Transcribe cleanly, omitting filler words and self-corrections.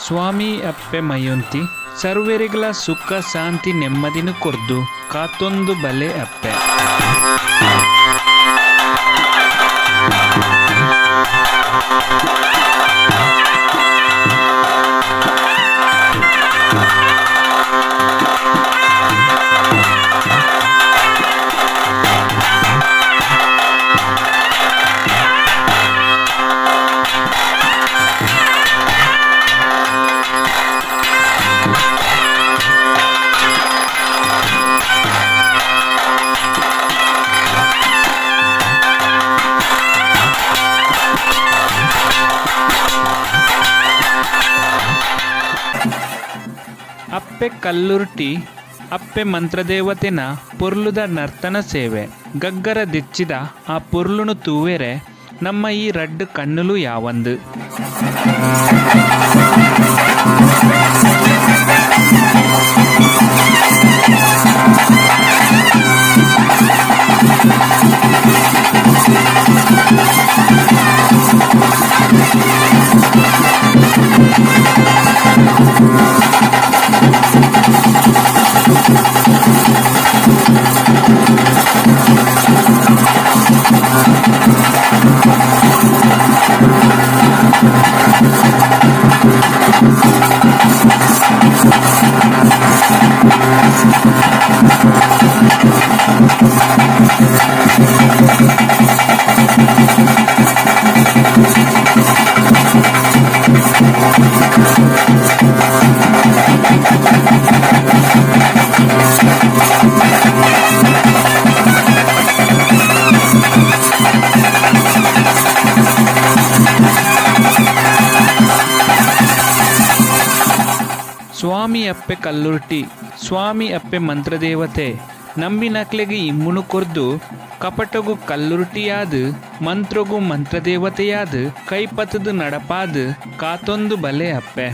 ಸ್ವಾಮಿ ಅಪ್ಪೆ ಮಯುಂತಿ ಸರ್ವೆರೆಗ್ಲ ಸುಖ ಶಾಂತಿ ನೆಮ್ಮದಿನ ಕೊರ್ದು ಕಾತೊಂದು ಬಲೆ ಅಪ್ಪೆ. ಅಪ್ಪೆ ಕಲ್ಲುರ್ಟಿ ಅಪ್ಪೆ ಮಂತ್ರದೇವತೆನ ಪೊರ್ಲುದ ನರ್ತನ ಸೇವೆ ಗಗ್ಗರ ದೆಚ್ಚಿದ ಆ ಪೊರ್ಲುನು ತೂವೆರೆ ನಮ್ಮ ಈ ರಡ್ಡ್ ಕಣ್ಣುಲು ಯಾವಂದು. ಸ್ವಾಮಿ ಅಪ್ಪೆ ಕಲ್ಲುರ್ಟಿ ಸ್ವಾಮಿ ಅಪ್ಪೆ ಮಂತ್ರದೇವತೆ ನಂಬಿನಕ್ಲೆಗ್ ಇಮ್ಮುನು ಕೊರ್ದು ಕಪಟಗು ಕಲ್ಲುರ್ಟಿಯಾದ್ ಮಂತ್ರಗು ಮಂತ್ರದೇವತೆಯಾದ್ ಕೈಪತದು ನಡಪಾದ್ ಕಾತೊಂದು ಬಲೆ ಅಪ್ಪೆ.